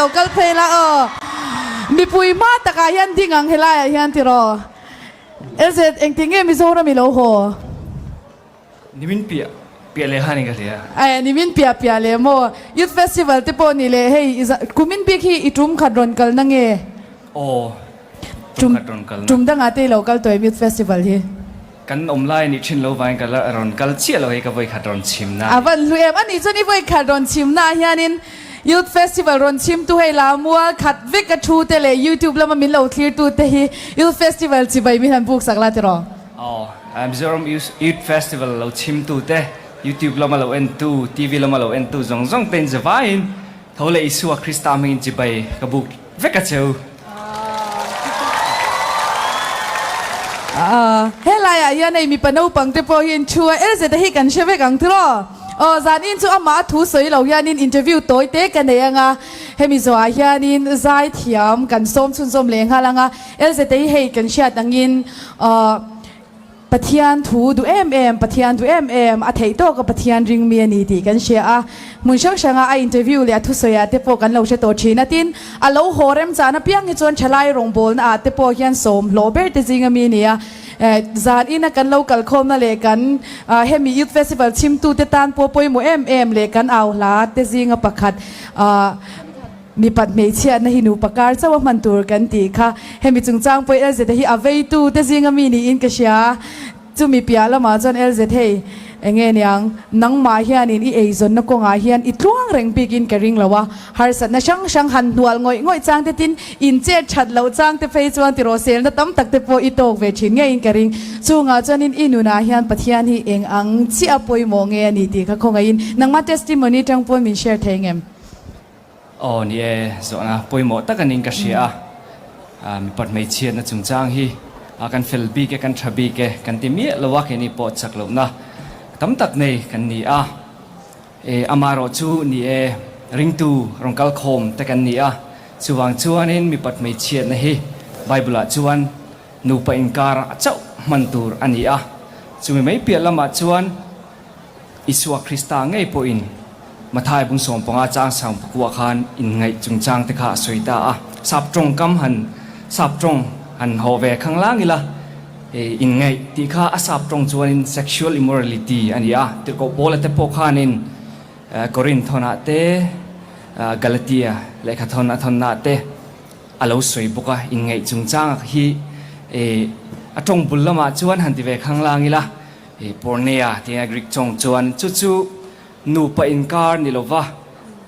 Lo kal phei la aw. Mipui hma takah hian ding ang helaiah hian tiraw. LZ, engtin nge Mizoram i lo haw? Nimin piah piah leh khan in ka hria. Aih, nimin piah piah leh maw? Youth Festival te pawh ni leh hei i za, kumin bik hi i tum khat rawn kalna nge? Aw, tum khat rawn kalna. Tum dangah te i lo kal tawh em Youth Festival hi? Kan awm lai a nih thin lo vangin ka la rawn kal chiah lo hei ka vawi khat rawn chhimna a A ni. van hlu em? Anih chuan i vawi khat rawn chhimna ah hianin Youth Festival rawn chhimtu hei la mual khat vek a thu te leh YouTube lama min lo thlirtu te hi Youth Festival chibai min han buk sak la tiraw? Aw, Mizoram Youth Festival lo chhimtu te, YouTube lama lo entu, TV lama lo entu zawng zawng te in zavaiin tho leh Isua Krista hmingin chibai ka buk vek a cheu. Helaiah hian hei mipa naupang te pawh hian thu a LZ hi kan hre vek ang tiraw? Aw, zanin chu amah a thu sawi lo hianin interview tawi te ka nei ang a, hemi zawhah hianin zai thiam kan sawm chhunzawm leh nghal ang a, LZ hi hei kan hriat angin Pathian thu duh em em, Pathian duh em em, a theih tawka Pathian ring mi a ni tih kan hria a. Hmun hrang hranga a interview leh a thusawiah te pawh kan lo hre tawh thin a. Tin, a lo haw remchan apiang hi chuan thalai rawngbawlna ah te pawh hian sawm hlawh ber te zinga mi a ni a. Zan ina kan lo kalkhawmna leh kan hemi Youth Festival chhimtute tan pawh pawimawh em em leh kan au hla te zinga pakhat Mipat hmeichhiatna hi nupa kar chauh a hman tur kan tih kha. Hemi chungchang pawh LZ hi a veitu te zinga mi niin ka hria. Chumi piah lamah chuan LZ hei enge niang, nangmah hianin i eizawnna kawngah hian i tluang reng bikin ka ring lo a. Harsatna hrang hrang han hnual ngawih ngawih chang te tin in chet that loh chang te phei chuan tiraw selna tam tak te pawh i tawk ve thin ngeiin ka ring. Chungah chuanin i nunah hian Pathian hi eng ang chiah pawimawh nge a ni tih kha khawngaihin nangmah testimony tang pawn min share thei ngem? Aw ni e, zawhna pawimawh tak anin ka hria a, mipat hmeichhiatna chungchang hi kan fel bik e, kan tha bik e kan ti miah lo a, keini pawh chak lohna tam tak nei kan ni a, e amaherawh chu ni e, ringtu rawn kal khawm te kan ni a, chuvang chuanin mipat hmeichhiatna hi Bible ah chuan nupa inkar a chauh hman tur a ni a, chumi mai piah lamah chuan Isua Krista ngei pawhin Mathai bung 15 chang sang pakua khan inngaih chungchang te kha a sawi ta a. Sap tawng kam han sap tawng han haw ve khang lang ila, inngaih tih kha a sap tawng chuanin sexual immorality a ni a. Tirhkoh Paula te pawh khanin Korinth thawnah te, Galatia lehkha thawn a thawnnaah te a lo sawi bawk a. Inngaih chungchang hi a tawng bul lamah chuan han ti ve khang lang ila, Porneia tia Greek tawng chuan chu chu nupa inkar ni lova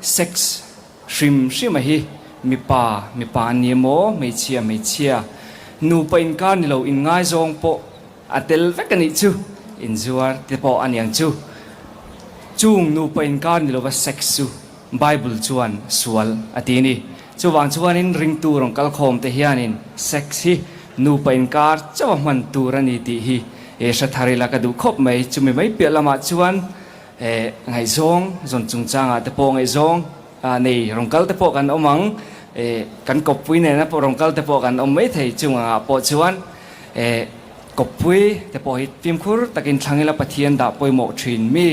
sex hrim hrima hi mipa mipa an ni emaw hmeichhia hmeichhia nupa inkar ni lo inngaizawng pawh a tel vek a nih chu inzuar te pawh a niang chu chung nupa inkar ni lova sex chu Bible chuan sual a ti a ni. Chuvang chuanin ringtu rawn kal khawm te hianin sex hi nupa inkar chauh a hman tur a ni tih hi hre thar ila ka duh khawp mai. Chumi mai piah lamah chuan ngaihzawng zawn chungchangah te pawh ngaihzawng nei rawn kal te pawh kan awm ang, kan kawppui nena pawh rawn kal te pawh kan awm mai thei. Chung angah pawh chuan Kawppui te pawh hi fimkhur takin thlang ila Pathian dah pawimawh thin mi,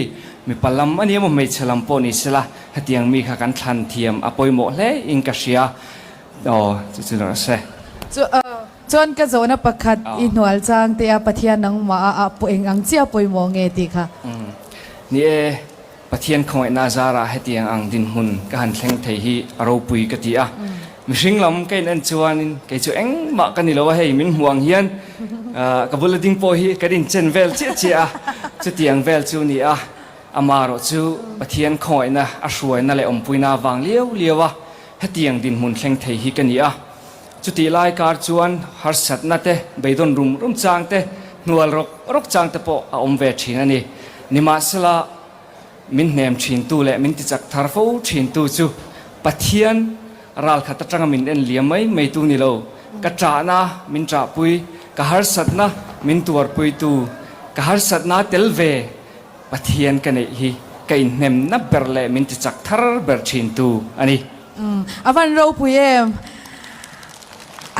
mipa lam a ni emaw hmeichhe lam pawh ni sela hetiang mi kha kan thlan thiam a pawimawh hle in ka hria. Aw chu chu rawh se. Chu chuan ka zawhna pakhat i hnual chang te a Pathian nangmah a ah pawh eng ang chiah pawimawh nge tih kha. Ni e, Pathian khawngaihna zarah hetiang ang dinhmun ka han thleng thei hi a ropui ka ti a. Mihring lam ka in en chuanin kei chu engmah ka ni lo a, hei min hmuh ang hian ka bula ding pawh hi kan inchen vel chiah chiah a, chutiang vel chu ni a. Amaherawh chu Pathian khawngaihna a hruaina leh awmpuina avang liau liau a hetiang dinhmun thleng thei hi ka ni a. Chutih lai kar chuan harsatna te, beidawn rum rum chang te, hnual rawk rawk chang te pawh a awm ve thin a ni. Nimahsela, min hnem thintu leh min tichak thar fo thintu chu Pathian ralkhat atanga min en liam mai mai tu ni lo, ka ṭahna min ṭahpui, ka harsatna min tuarpuitu, ka harsatna tel ve Pathian ka neih hi ka inhnemna ber leh min tichak thar ber thintu a ni. A van ropui em?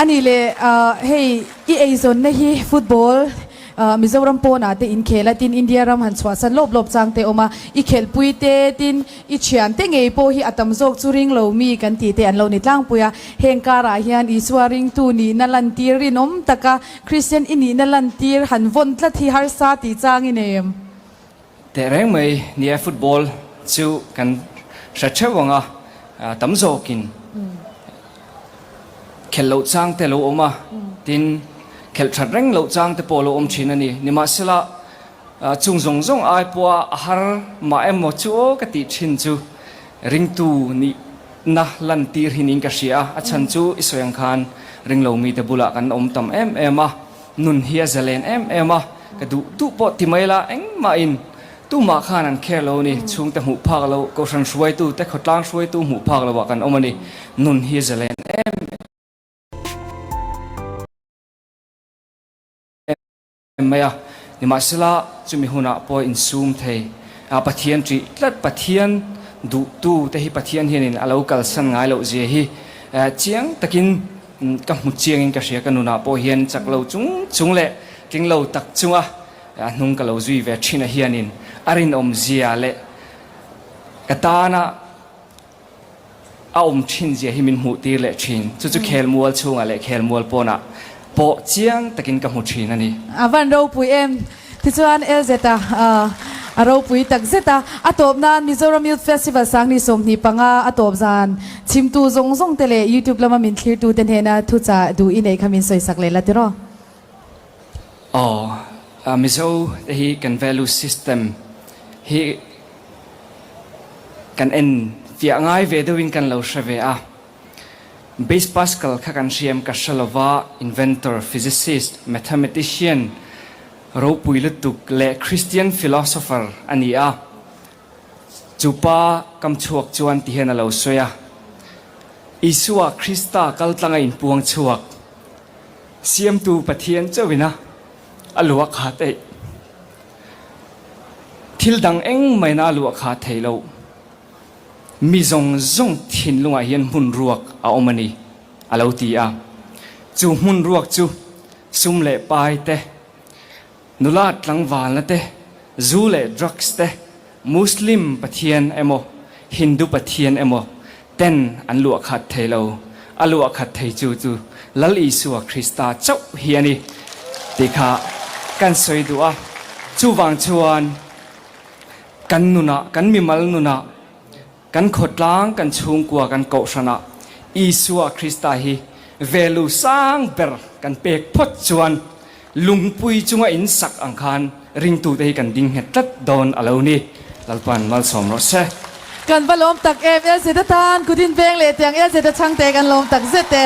A nih leh hei i eizawnna hi football. Mizoram pawnah te inkhel a, tin India ram han chhuahsan lawp lawp chang te awm a, i khelhpui te, tin i thiante ngei pawh hi a tam zawk chu ring lo mi kan tih te an lo ni tlangpui a. Heng karah hian Isua ringtu nihna lantir rinawm taka Kristian i nihna lantir han vawn tlat hi harsa tih chang i nei em? Teh reng mai nia football chu kan hre theuh ang a, tam zawkin khelh loh chang te lo awm a, tin khelh that reng loh chang te pawh lo awm thin a ni. Nimahsela chung zawng zawng ai pawha a har mah emaw chu aw ka tih thin chu ringtu nihna lantir hi niin ka hria a, a chhan chu i sawi ang khan ringlo mite bulah kan awm tam em em a. Nun hi a zalen em em a, ka duh duh pawh ti mai la, engmahin tumah khan an care lo a ni, chhungte hmuh phak lo, kohhran hruaitu te khawtlang hruaitu hmuh phak lo ah kan awm a ni, nun hi a zalen em em mai a, nimahsela chumi hunah pawh insum thei a, Pathian ṭih tlat, Pathian duhtu te hi Pathian hianin a lo kalsan ngai loh zia hi chiang takin Ka hmu chiangin ka hria, ka nunah pawh hian chak lo chung chung leh tling lo tak chunga a hnung ka lo zui ve thin a hianin a rinawm zia leh ka tana a awm thin zia hi min hmuh tir leh thin. Chu chu khelmual chhungah leh khelmual pawnah pawh chiang takin ka hmu thin a ni. A van ropui em? Tichuan LZ a a ropui tak zet a, a tawp nan Mizoram Youth Festival Sangni 25 a tawp zan chhimtu zawng zawng te leh YouTube lama min thlirtu te hnena thuchah duh i neih kha min sawisak leh la tiraw? Aw, Mizo te hi kan value system hi kan en fiah ngai ve deuhin kan lo hre ve a. Blaise Pascal kha kan hriam ka hre lova, inventor, physicist, mathematician ropui lutuk leh Christian philosopher a ni a. Chu pa kam chhuak chuan ti hian a lo sawi a, Isua Krista kaltlanga inpuang chhuak, Siamtu Pathian chauhina a luah kha theih. Thil dang engmahina a luah kha thei lo. Mi zawng zawng thinlungah hian hmun ruak a awm a ni, a lo ti a. Chu hmun ruak chu sum leh pai te, nula tlangvalna te, zu leh drugs te, Muslim pathian emaw Hindu pathian emaw ten an luah khat thei lo. A luah khat thei chu chu Lal Isua Krista chauh hi a ni tih kha kan sawi duh a. Chuvang chuan. Kan nunah, kan mimal nunah, kan khawtlang, kan chhungkua, kan kohhranah Isua Krista hi value sang ber kan pek phawt chuan lungpui chunga in sak ang khan ringtute hi kan ding nghet tlat dawn a lo ni. Lalpan malsawm rawh se. Kan va lawm tak em, LZ atan kut in veng leh tiang LZ a chhangte kan lawm tak zet e.